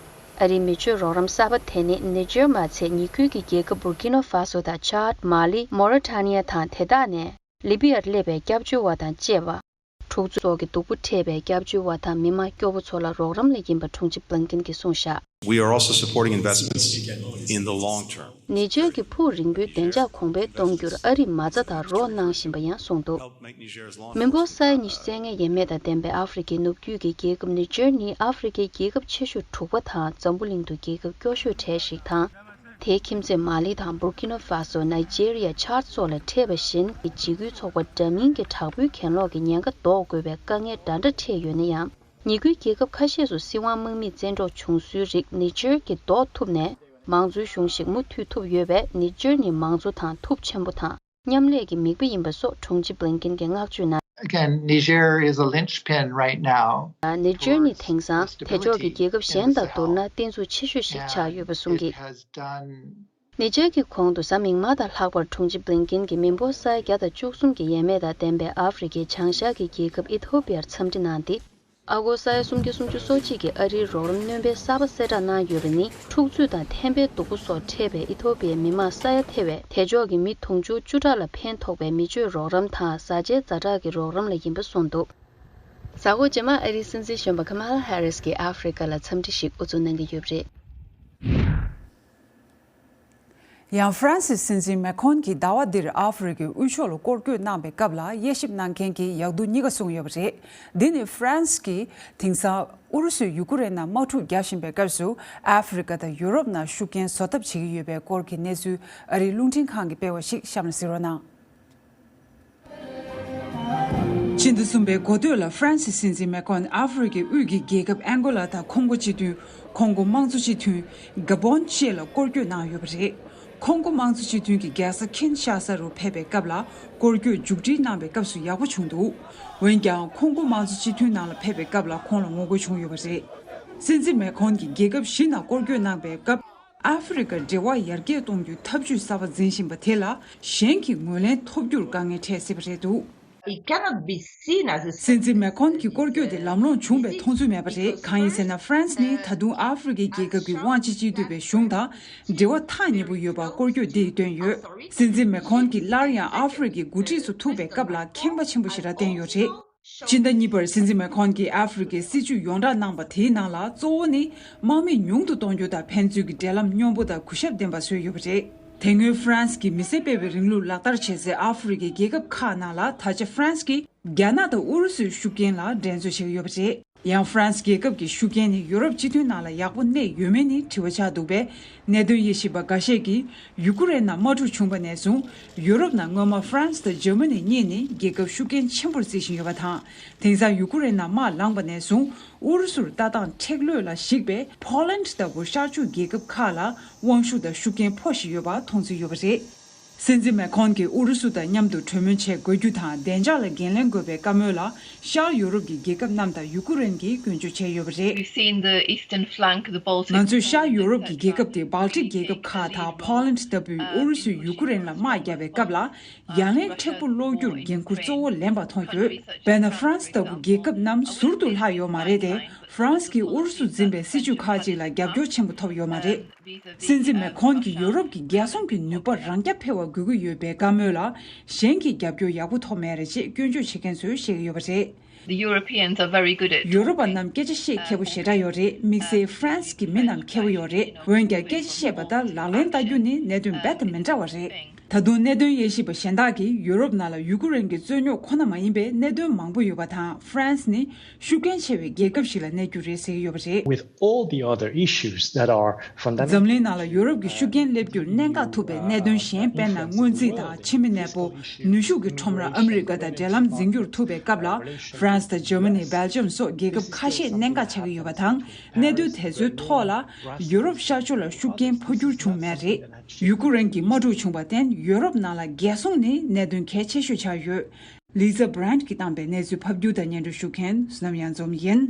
ཨ་རིའི་མི་སྤྱོད་རོགས་རམ་གསར་པ་དེ་ནི་ནི་ཇར་མ་ཚད་ཉེ་ཁུལ་གྱི་རྒྱལ་ཁབ་བུར་ཀི་ནོ་ཧྥ་སོ་དང་ཆཱཌ། མ་ལི། མོ་རི་ཊ་ནི་ཡ་དང་དེ་དག་ནས་ལི་བི་ཡར་སླེབས་པའི་སྐྱབས་བཅོལ་བ་དང་བཅས་པ། འཁྲུག་རྩོད་སོགས་ཀྱི་སྡུག་པོ་འཕྲད་པའི་སྐྱབས་བཅོལ་བ་དང་མི་མང་སྐྱོ་བོ་ཚོ་ལ་རོགས་རམ་ལ་ཡིན་པ་དྲུང་ཆེ་བྷི་ལིན་ཀིན་གྱིས་གསུངས་བཞག We are also supporting investments in the long term. ནི་ཇར་གྱི་ཕུགས་རིང་པོའི་བདེ་འཇགས་གོང་འཕེལ་གཏོང་རྒྱུར་ཨ་རིས་མ་རྩ་དང་རོགས་གནང་བཞིན་པ་ཡང་གསུངས་འདུག Help make Niger's long མི་འབོར་ས་ཡ་ཉི་ཤུ་རྩ་ལྔའི་ཡས་མས་དང་ལྡན་པའི་ཨ་ཧྥེ་རི་ཀའི་ནུབ་རྒྱུད་ཀྱི་རྒྱལ་ཁབ་ནི་ཇར་ནི་ཨ་ཧྥེ་རི་ཀའི་རྒྱལ་ཁབ་ཆེ་ཤོས་དྲུག་པ་དང་འཛམ་བུ་གླིང་དུ་རྒྱལ་ཁབ་སྐྱོ་ཤོས་གྲས་ཤིག་དང་། དེའི་ཁྱིམ་མཚེས་མ་ལི་དང་བུར་ཀི་ནོ་ཧྥ་སོ། ནཱི་ཇེ་རི་ཡ། ཆཱཌ་སོགས་ལ་འཕྲད་པ་བཞིན་གྱི་འཇིགས་སྐུལ་ཚོགས་པ་འདྲ་མིན་གྱི་དྲག་པོའི་གྱེན་ལོག་གི་ཉེན་ཁ་ཟློག་དགོས་པའི་དཀའ་ངལ་འདྲ་འདྲ་འཕྲད་ཡོད་ན་ཡང་། ཉེ་ཁུལ་རྒྱལ་ཁབ་ཁ་ཤས་སུ་སྲིད་དབང་དམག་མིས་བཙན་འཕྲོག་བྱུང་སྲོལ་རིགས་ནི་ཇར་གྱིས་ཟློག་ཐུབ་ནས། མང་གཙོའི་གཞུང་ཞིག་མུ་མཐུད་ཐུབ་ཡོད་པས། ནི་ཇར་ནི་མང་གཙོ་དང་ཐུགས་ཆེན་པོ་དང་མཉམ་ལས་ཀྱི་མིག་དཔེ་ཡིན་པ་སོགས་དྲུང་ཆེ་བྷི་ལིན་ཀིན་གྱིས་བསྔགས་བརྗོད་གནང་། Again, Niger is a linchpin right now. ནི་ཇར་ནི་དེང་སང་དེ་ཕྱོགས་ཀྱི་རྒྱལ་ཁབ་གཞན་དང་བསྡུར་ན་བརྟན་ཚུགས་ཆེ་ཤོས་ཤིག་ཆགས་ཡོད་པ་གསུངས་ཀྱིས། ནི་ཇར་གྱི་གོང་དུ་གཟའ་མིག་དམར་དང་ལྷག་པར་དྲུང་ཆེ་བྷི་ལིན་ཀིན་གྱིས་མི་འབོར་ས་ཡ་བརྒྱ་དང་བཅུ་གསུམ་གྱི་ཡས་མས་དང་ལྡན་པའི་ཨ་ཧྥེ་རི་ཁའི་བྱང་ཤར་གྱི་རྒྱལ་ཁབ་ཨི་ཐོ་པི་ཡར་འཚམས་འདྲི་གནང་སྟེ། ཨ་སྒོར་ས་ཡ་སུམ་བརྒྱ་སུམ་ཅུ་སོ་གཅིག་གི་ཨ་རིའི་རོགས་རམ་སྣོན་པའི་གསར་པ་གསལ་བསྒྲགས་གནང་ཡོད་པ་ནི། འཁྲུག་རྩོད་དང་ཐན་པའི་སྡུག་པོ་སོགས་འཕྲད་པའི་ཨི་ཐོ་པི་ཡའི་མི་མང་ས་ཡ་ཐེ་བའི་དེ་ཕྱོགས་ཀྱི་མི་དུང་ཕྱུར་བཅུ་ཕྲག་ལ་ཕན་ཐོགས་པའི་མི་སྤྱོད་རོགས་རམ་དང་བཟའ་བཅའི་ཛ་དྲག་གི་རོགས་རམ་ལ་ཡིན་པ་གསུངས་འདུག་གཟའ་འཁོར་རྗེས་མར་ཨ་རིའི་སྲིད་འཛིན་གཞོན་པ་ཁ་མ་ལ་ཧེ་རིས་ཀྱིས་ཨ་ཧྥེ་རི་ཁ་ལ་འཚམས་འདྲི་ཞིག་དབུ་འཛུགས་གནང་གི་ཡོད་པ་རེད། ཡང་ཧྥ་རན་སིའི་སྲིད་འཛིན་མེ་ཁོན་གྱིས་ཟླ་བ་འདིར་ཨ་ཧྥེ་རི་ཁའི་དབུས་ཕྱོགས་ལ་སྐོར་སྐྱོད་གནང་པའི་སྐབས་ལ་དབྱེ་ཞིབ་གནང་མཁན་གྱིས་ཡག་སྡུག་གཉིས་ཀ་གསུངས་ཡོད་པ་རེད། འདི་ནི་ཧྥ་རན་སི་གིས་དེང་སང་ཨུ་རུ་སུས་ཡུ་ཀེ་རེན་ནང་དམག་འཁྲུག་བརྒྱབ་བཞིན་པའི་སྐབས་སུ་ཨ་ཧྥེ་རི་ཁ་དང་ཡུ་རོབ་ནང་ཤུགས་རྐྱེན་བཟོ་ཐབས་བྱེད་ཀྱི་ཡོད་པའི་སྐོར་གྱི་གནས་ཚུལ་ཨ་རིའི་རླུང་འཕྲིན་ཁང་གིས་སྤེལ་བ་ཞིག་གཤམ་ལ་གཟིགས་རོགས་གནང་། ཕྱི་ཟླ་གསུམ་པའི་འགོ་སྟོད་ལ་ཧྥ་རན་སིའི་སྲིད་འཛིན་མེ་ཁོན་ཨ་ཧྥེ་རི་ཁའི་དབུས་ཀྱི་རྒྱལ་ཁབ་ཨན་གོ་ལ་དང་ཁོང་གོ་སྤྱི་མཐུན། ཁོང་གོ་དམངས་གཙོ་སྤྱི་མཐུན། གྷ་བོན་བཅས་ལ་སྐོར་སྐྱོད་གནང་ཡོད་པ་རེད། ཁོང་ཀོ་དམངས་གཙོ་སྤྱི་མཐུན་གྱི་རྒྱལ་ས་ཁིན་ཤ་ས་རུ་ཕེབས་པའི་སྐབས་ལ་སྐོར་སྐྱོད་མཇུག་སྒྲིལ་གནང་བའི་སྐབས་སུ་ཡག་པོ་བྱུང་འདུག་འོན་ཀྱང་ཁོང་ཀོ་དམངས་གཙོ་སྤྱི་མཐུན་ནང་ལ་ཕེབས་པའི་སྐབས་ལ་ཁོང་ལ་ངོ་རྒོལ་བྱུང་ཡོད་པ་རེད། སྲིད་འཛིན་མེ་ཁོན་གྱིས་རྒྱལ་ཁབ་བཞི་ནང་སྐོར་སྐྱོད་གནང་བའི་སྐབས། ཨ་ཧྥེ་རི་ཁ་འབྲེལ་བ་ཡར་རྒྱས་གཏོང་རྒྱུའི་ཐབས་ཇུས་གསར་པ་འཛིན་བཞིན་པ་དེ་ལ་གཞན་གྱིས་ངོས་ལེན་ཐོབ་རྒྱུར་དཀའ་ངལ་འཕྲད་སྲིད་པ་རེད་འདུག It cannot be seen as a སྲིད་འཛིན་མེ་ཁོན་གྱི་སྐོར་སྐྱོད་དེ་ལམ་ལྷོང་བྱུང་བའི་མཐོང་ཚུལ་མེད་པ་རེད། གང་ཡིན་ཟེར་ན། ཧྥ་རན་སི་ནི་ད་དུང་ཨ་ཧྥེ་རི་ཁའི་རྒྱལ་ཁབ་ཀྱི་དབང་ཆ་གཅིག་སྡུད་པའི་གཞུང་དང་འབྲེལ་བ་ཐག་ཉེ་པོ་ཡོད་པ་སྐོར་སྐྱོད་འདིས་སྟོན་ཡོད། སྲིད་འཛིན་མེ་ཁོན་གྱིས་སླར་ཡང་ཨ་ཧྥེ་རི་ཁའི་འགོ་ཁྲིད་ཚོ་ཐུག་པའི་སྐབས་ལ་ཁེངས་པ་ཆེན་པོ་ཞེ་དྲག་བསྟན་ཡོད་རེད། སྤྱི་ཟླ་གཉིས་པར་སྲིད་འཛིན་མེ་ཁོན་གྱིས་ཨ་ཧྥེ་རི་ཁའི་སྲིད་ཇུས་ཡོངས་བསྒྲགས་གནང་པ་དེའི་ནང་ལ་གཙོ་བོ་ནི་དམག་མི་ཉུང་དུ་གཏོང་རྒྱུ་དང་ཕན་ཚུན་གྱི་འབྲེལ་ལམ་སྙོམས་པོ་དང་གུས་ཞབས་ལྡན་པ་བཟོས་ཡོད་པ་རེད། དེ་སྔོན་ཧྥ་རན་སི་གིས་མི་སེར་སྤེལ་བའི་རིང་ལུགས་ལག་བསྟར་བྱེད་སའི་ཨ་ཧྥེ་རི་ཁའི་རྒྱལ་ཁབ་ཁག་ནང་ལ་ད་ཆ་ཧྥ་རན་སི་གིས་རྒྱ་ནག་དང་ཨུ་རུ་སུའི་ཤུགས་རྐྱེན་ལ་འགྲན་རྩོད་བྱེད་ཀྱི་ཡོད་པ་རེད། ཡང་ཧྥ་རན་སི་རྒྱལ་ཁབ་ཀྱི་ཤུགས་རྐྱེན་ནི་ཡོ་རོབ་སྤྱི་མཐུན་ནང་ལ་ཡག་པོ་གནས་ཡོད་མེད་ནི་དྲི་བ་ཆགས་འདུག་པས། གནད་དོན་དབྱེ་ཞིབ་པ་འགའ་ཤས་ཀྱིས་ཡུ་ཀེ་རེན་ནང་དམག་འཁྲུག་བྱུང་བ་ནས་བཟུང་ཡུ་རོབ་ནང་སྔོན་མ་ཧྥ་རན་སི་དང་འཇར་མ་ནི་གཉིས་ནི་རྒྱལ་ཁབ་ཤུགས་རྐྱེན་ཆེན་པོར་བརྩི་བཞིན་ཡོད་པ་དང་། དེང་སང་ཡུ་ཀེ་རེན་ནང་དམག་ལངས་པ་ནས་བཟུང་ཨུ་རུ་སུར་ལྟ་སྟངས་མཁྲེགས་གློད་ལ་གཞིགས་པའི་ཕོ་ལན་ལྟ་བུ་ཤར་ཕྱོགས་རྒྱལ་ཁབ་ཁག་ལ་དབང་ཤུགས་དང་ཤུགས་རྐྱེན་ཕོག་བཞིན་ཡོད་པ་མཐོང་ཚུལ་ཡོད་པ་རེད། སྲིད་འཛིན་མེ་ཁོན་གྱིས་ཨུ་རུ་སུ་དང་མཉམ་དུ་གྲོས་མོལ་བྱེད་དགོས་རྒྱུ་དང་བདེ་འཇགས་ལ་འགན་ལེན་དགོས་པའི་བཀའ་མོལ་ལ་ཤར་ཡོ་རོབ་ཀྱི་རྒྱལ་ཁབ་རྣམས་དང་ཡུ་ཀེ་རེན་གྱིས་སྐྱོན་བརྗོད་བྱས་ཡོད་པ་རེད། We've seen the eastern flank, the Baltic ང་ཚོས་ཤར་ཡོ་རོབ་ཀྱི་རྒྱལ་ཁབ་དེ་སྦལ་ཏིག་རྒྱལ་ཁབ་ཁག་དང་ཕོ་ལན་ལྟ་བུས་ཨུ་རུ་སུས་ཡུ་ཀེ་རེན་ལ་དམག་བརྒྱབ་པའི་སྐབས་ལ་ཡ་ལན་མཁྲེགས་པོ་སློག་རྒྱུར་འགན་འཁུར་གཙོ་བོ་ལེན་པ་མཐོང་ཡོད། དཔེར་ན་ཧྥ་རན་སི་ལྟ་བུ་རྒྱལ་ཁབ་རྣམས་ཟུར་དུ་ལྷག་ཡོད་མ་རེད་དེ། ཧྥ་རན་སི་གིས་ཨུ་རུ་སུ་འཛིན་པའི་སྲིད་ཇུས་ཁག་ཅིག་ལ་རྒྱབ་སྐྱོར་ཆེན་པོ་ཐོབ་ཡོད་མ་རེད། སྲིད་འཛིན་མེ་ཁོན་གྱིས་ཡོ་རོབ་ཀྱི་རྒྱལ་སྲུང་གི་ནུས་པ་རང་རྐྱ་འཕེར་བ་དགོས་ཀྱི་ཡོད་པའི་བཀའ་མོལ་ལ་གཞན་གྱིས་རྒྱབ་སྐྱོར་ཡག་པོ་ཐོབ་མེད་རེད་ཅེས་སྐྱོན་བརྗོད་བྱེད་མཁན་ཚོས་བཤད་ཀྱི་ཡོད་པ་རེད། The Europeans are very good at ཡོ་རོབ་པ་རྣམས་སྐད་ཆ་བཤད་མཁས་པོ་ཞེ་དྲག་ཡོད་རེད། དམིགས་བསལ་ཧྥ་རན་སི་གི་མི་རྣམས་མཁས་པོ་ཡོད་རེད། འོན་ཀྱང་སྐད་ཆ་བཤད་པ་དང་ལག་ལེན་བསྟར་རྒྱུ་ནི་གནད་དོན་རྦད་དེ་མི་འདྲ་བ་རེད། ད་དུང་གནད་དོན་དབྱེ་ཞིབ་པ་གཞན་དག་གིས་ཡོ་རོབ་ནང་ལ་ཡུ་ཀེ་རེན་གྱི་རྩོད་རྙོག་ཁོ་ན་མ་ཡིན་པའི་གནད་དོན་མང་པོ་ཡོད་པ་དང་། ཧྥ་རན་སི་ནི་ཤུགས་རྐྱེན་ཆེ་བའི་རྒྱལ་ཁབ་ཞིག་ལ་གནས་རྒྱུ་རེད་ཟེར་གྱི་ཡོད་པ་རེད། With all the other issues that are fundamental འཛམ་གླིང་ནང་ལ་ཡོ་རོབ་ཀྱི་ཤུགས་རྐྱེན་སླེབས་རྒྱུར་གནད་འགག་ཐུག་པའི་གནད་དོན་གཞན། དཔེར་ན་སྔོན་རྩིས་དང་ཕྱི་མི་གནས་སྤོ། ནུས་ཤུགས་ཀྱི་ཁྲོམ་ར། ཨ་མི་རི་ཀ་དང་འབྲེལ་ལམ་འཛིན་རྒྱུར་ཐུག་པའི་སྐབས་ལ་ཧྥ་རན་སི་དང་འཇར་མ་ནི། སྦེལ་ཇམ་སོགས་རྒྱལ་ཁབ་ཁ་ཤས་གནད་འགག་ཆགས་ཀྱི་ཡོད་པ་དང་། གནད་དོན་དེ་ཚོའི་ཐོག་ལ་ཡོ་རོབ་ཤར་ཕྱོགས་ལ་ཤུགས་རྐྱེན་འཕོ་འགྱུར་བྱུང་མེད་རེད། ཡུ་ཀེ་རེན་གྱི་དམག་འཁྲུག་བྱུང་བར་བརྟེན་ཡོ་རོབ་ནང་ལ་རྒྱལ་སྲུང་ནི་གནད་དོན་གལ་ཆེ་ཤོས་ཆགས་ཡོད། ལི་ཛ་བྷི་རན་གྱིས་བཏང་པའི་གནས་ཚུལ་ཕབ་སྒྱུར་དང་སྙན་སྒྲོན་ཞུ་མཁན་བསོད་ནམས་གཡང་འཛོམས་ཡིན།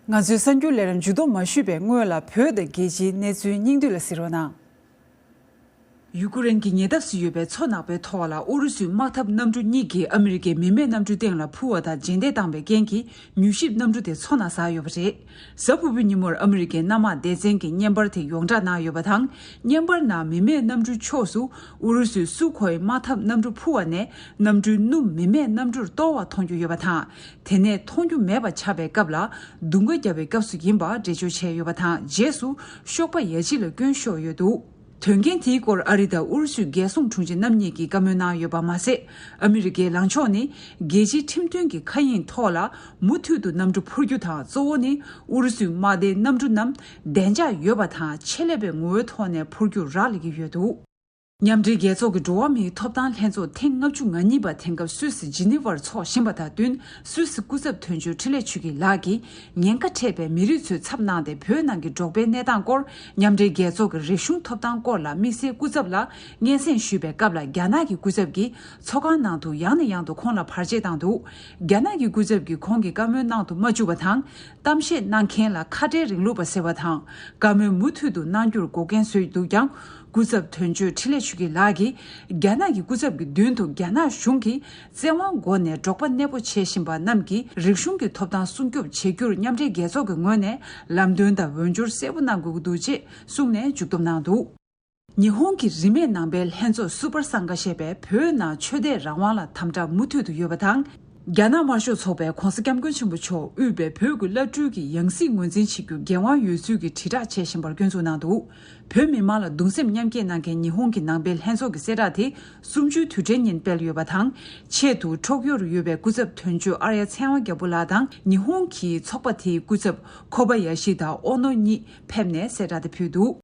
ང་ཚོའི་གསར་འགྱུར་ལས་རིམ་མཇུག་བསྡོམས་མ་ཞུས་པའི་སྔོན་ལ་བོད་དང་རྒྱལ་སྤྱིའི་གནས་ཚུལ་སྙིང་བསྡུས་ལ་གཟིགས་རོགས་གནང་། ཡུ་ཀེ་རེན་གྱི་ཉེ་འདབས་སུ་ཡོད་པའི་མཚོ་ནག་པོའི་ཐོག་ལ་ཨུ་རུ་སུའི་དམག་འཐབ་གནམ་གྲུ་གཉིས་ཀྱིས་ཨ་མི་རི་ཀའི་མི་མེད་གནམ་གྲུ་སྟེང་ལ་འཕུར་བ་དང་རྗེས་འདེད་བཏང་བའི་རྐྱེན་གྱིས་མྱུལ་ཞིབ་གནམ་གྲུ་དེ་མཚོ་ནང་ཟགས་ཡོད་པ་རེད། གཟའ་ཕུར་བུའི་ཉིན་མོར་ཨ་མི་རི་ཀའི་གནམ་དམག་སྡེ་ཚན་གྱིས་བརྙན་པར་དེ་ཡོངས་བསྒྲགས་གནང་ཡོད་པ་དང་། བརྙན་པར་ནང་མི་མེད་གནམ་གྲུའི་ཕྱོགས་སུ་ཨུ་རུ་སུའི་སུ་ཁོའི་དམག་འཐབ་གནམ་གྲུ་འཕུར་བ་ནས་གནམ་གྲུའི་སྣུམ་མི་མེད་གནམ་གྲུར་གཏོར་བ་མཐོང་རྒྱུ་ཡོད་པ་དང་། དེ་ནས་མཐོང་རྒྱུ་མེད་པ་ཆགས་པའི་སྐབས་ལ་རྡུང་ཁ་བརྒྱབ་པའི་སྐབས་སུ་ཡིན་པ་འགྲེལ་བརྗོད་བྱས་ཡོད་པ་དང་། རྗེས་སུ་གཤོག་པ་ཡ་གཅིག་ལ་སྐྱོན་ཤོར་ཡོད་འདུག་དོན་རྐྱེན་དེའི་སྐོར་ཨ་རི་དང་ཨུ་རུ་སུའི་རྒྱལ་སྲུང་དྲུང་ཆེ་རྣམ་གཉིས་ཀྱིས་བཀའ་མོལ་གནང་ཡོད་པ་མ་ཟད། ཨ་མི་རི་ཀའི་ལངས་ཕྱོགས་ནི་རྒྱལ་སྤྱིའི་ཁྲིམས་མཐུན་གྱི་མཁའ་དབྱིངས་ཐོག་ལ་མུ་མཐུད་དུ་གནམ་གྲུ་འཕུར་རྒྱུ་དང་། གཙོ་བོ་ནི་ཨུ་རུ་སུའི་དམག་སྡེའི་གནམ་གྲུ་རྣམས་བདེ་འཇགས་ཡོད་པ་དང་ཆེད་ལས་པའི་ངོ་བོའི་ཐོག་ནས་འཕུར་རྒྱུར་རག་ལས་ཀྱི་ཡོད་འདུག་མཉམ་འབྲེལ་རྒྱལ་ཚོགས་ཀྱི་འགྲོ་བ་མིའི་ཐོབ་ཐང་ལྷན་ཚོགས་ཐེངས་ལྔ་བཅུ་ང་གཉིས་པ་དེང་སྐབས་སུད་སི་ཇི་ནི་ཝར་འཚོགས་བཞིན་པ་དང་བསྟུན། སུད་སི་སྐུ་ཚབ་དོན་གཅོད་འཕྲིན་ལས་ཆོས་སྐྱིད་ལགས་ཀྱིས་ཉེན་ཁ་འཕྲད་པའི་མི་རིགས་ཚོའི་ཚབ་གནང་སྟེ་བོད་ནང་གི་འབྲོག་པའི་གནས་སྟངས་སྐོར། མཉམ་འབྲེལ་རྒྱལ་ཚོགས་ཀྱི་རིག་གཞུང་ཐོབ་ཐང་སྐོར་ལ་དམིགས་བསལ་སྐུ་ཚབ་ལ་སྙན་སེང་ཞུས་པའི་སྐབས་ལ། རྒྱ་ནག་གི་སྐུ་ཚབ་ཀྱིས་ཚོགས་ཁང་ནང་དུ་ཡང་ནས་ཡང་དུ་ཁོང་ལ་བར་ཆད་བཏང་འདུག་རྒྱ་ནག་གི་སྐུ་ཚབ་ཀྱིས་ཁོང་གི་བཀའ་མོལ་གནང་དུ་མ་བཅུག་པ་དང་། གཏམ་བཤད་གནང་མཁན་ལ་ཁ་བྲལ་རིང་ལུགས་པ་ཟེར་བ་དང་། བཀའ་མོལ་མུ་མཐུད་དུ་གནང་རྒྱུར་འགོག་རྐྱེན་བཟོས་འདུག་ཀྱང་། སྐུ་ཚབ་དོན་གཅོད་འཕྲིན་ལས་ཆོས་སྐྱིད་ལགས་ཀྱིས། རྒྱ་ནག་གི་སྐུ་ཚབ་ཀྱི་མདུན་དུ་རྒྱ་ནག་གཞུང་གིས་བཙན་དབང་སྒོ་ནས་འབྲོག་པ་གནས་སྤོ་བྱེད་བཞིན་པ་རྣམས་ཀྱི་རིག་གཞུང་གི་ཐོབ་ཐང་སྲུང་སྐྱོབ་བྱེད་རྒྱུར་མཉམ་འབྲེལ་རྒྱལ་ཚོགས་ཀྱི་ངོས་ནས་ལམ་སྟོན་དང་འོས་སྦྱོར་གསལ་པོ་གནང་དགོས་ཀྱི་འདུག་ཅེས་གསུངས་ནས་མཇུག་བསྡོམས་གནང་འདུག་ཉི་ཧོང་གི་རིས་མེད་ནང་པའི་ལྷན་ཚོགས་སུ་པར་སངྒ་ཞེས་པས་བོད་ནང་ཆོས་དད་རང་དབང་ལ་དམ་དྲག་མུ་མཐུད་དུ་ཡོད་པ་དང་། རྒྱ་ནག་དམར་ཤོག་ཚོགས་པའི་༧གོང་ས་༧སྐྱབས་མགོན་ཆེན་པོ་མཆོག་དབུས་པའི་བོད་ཀྱི་བླ་སྤྲུལ་གྱི་ཡང་སྲིད་ངོས་འཛིན་བྱེད་རྒྱུ་འགན་དབང་ཡོད་ཚུལ་གྱི་དྲིལ་བསྒྲགས་བྱེད་བཞིན་པར་སྐྱོན་འཛུགས་གནང་འདུག་བོད་མི་མང་ལ་གདུང་སེམས་མཉམ་སྐྱེད་གནང་མཁན་ཉི་ཧོང་གི་ནང་པའི་ལྷན་ཚོགས་ཀྱི་གསལ་བསྒྲགས་དེ་གསུམ་བཅུའི་དུས་དྲན་ཉིན་སྤེལ་ཡོད་པ་དང་། ཆེད་དུ་ཊོ་ཀྱོ་རུ་ཡོད་པའི་སྐུ་ཚབ་དོན་གཅོད་ཨརྱ་ཚེ་དབང་རྒྱལ་པོ་ལགས་དང་ཉི་ཧོང་གི་ཚོགས་པ་དེའི་སྐུ་ཚབ་ཁོ་བ་ཡ་ཤི་དང་ཨོ་ནོ་གཉིས་ཕེབས་ནས་གསལ་བསྒྲགས་དེ་ཕུལ་འདུག་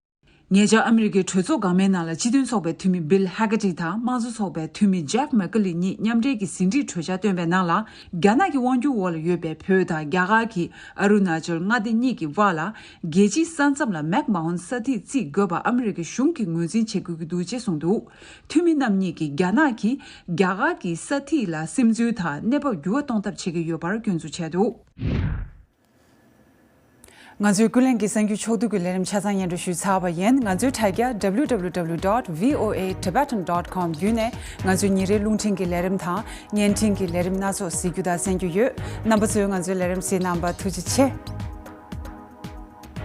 ཉེ་ཆར་ཨ་མི་རི་ཀའི་གྲོས་ཚོགས་འགག་མའི་ནང་ལ་སྤྱི་མཐུན་ཚོགས་པའི་འཐུས་མི་Bill Hagerty དང་དམངས་གཙོ་ཚོགས་པའི་འཐུས་མི་Jeff Merkley གཉིས་མཉམ་འབྲེལ་གྱི་ཟིན་བྲིས་གྲོས་འཆར་བཏོན་པའི་ནང་ལ། རྒྱ་ནག་གི་དབང་སྒྱུར་འོག་ལ་ཡོད་པའི་བོད་དང་རྒྱ་གར་གྱི་ཨ་རུ་ན་ཅལ་མངའ་སྡེ་གཉིས་ཀྱི་དབར་ལ། རྒྱལ་སྤྱིའི་ས་མཚམས་ལ་མེག་མ་ཧོན་ས་ཐིག་རྩིས་དགོས་པ་ཨ་མི་རི་ཀའི་གཞུང་གིས་ངོས་འཛིན་བྱེད་དགོས་ཀྱི་འདུག་ཅེས་གསུངས་འདུག་འཐུས་མི་རྣམ་གཉིས་ཀྱིས་རྒྱ་ནག་གིས་རྒྱ་གར་གྱི་ས་ཐིག་ལ་སིམ་འཛུལ་དང་གནས་བབ་འགྱུར་བ་གཏོང་ཐབས་བྱེད་ཀྱི་ཡོད་པར་སྐྱོན་འཛུགས་བྱས་འདུག་ང་ཚོའི་ཀུན་གླེང་གི་གསར་འགྱུར་ཕྱོགས་བསྡུས་ཀྱི་ལས་རིམ་ཆ་ཚང་སྙན་སྒྲོན་ཞུས་ཚར་བ་ཡིན། ང་ཚོའི་དྲ་རྒྱ W W W dot V O A Tibetan dot com བརྒྱུད་ནས་ང་ཚོའི་ཉིན་རེའི་རླུང་འཕྲིན་གྱི་ལས་རིམ་དང་བརྙན་འཕྲིན་གྱི་ལས་རིམ་སྣ་ཚོགས་གཟིགས་རྒྱུ་དང་གསན་རྒྱུ་ཡོད། རྣམ་པ་ཚོས་ང་ཚོའི་ལས་རིམ་གཟིགས་གནང་བར་ཐུགས་རྗེ་ཆེ།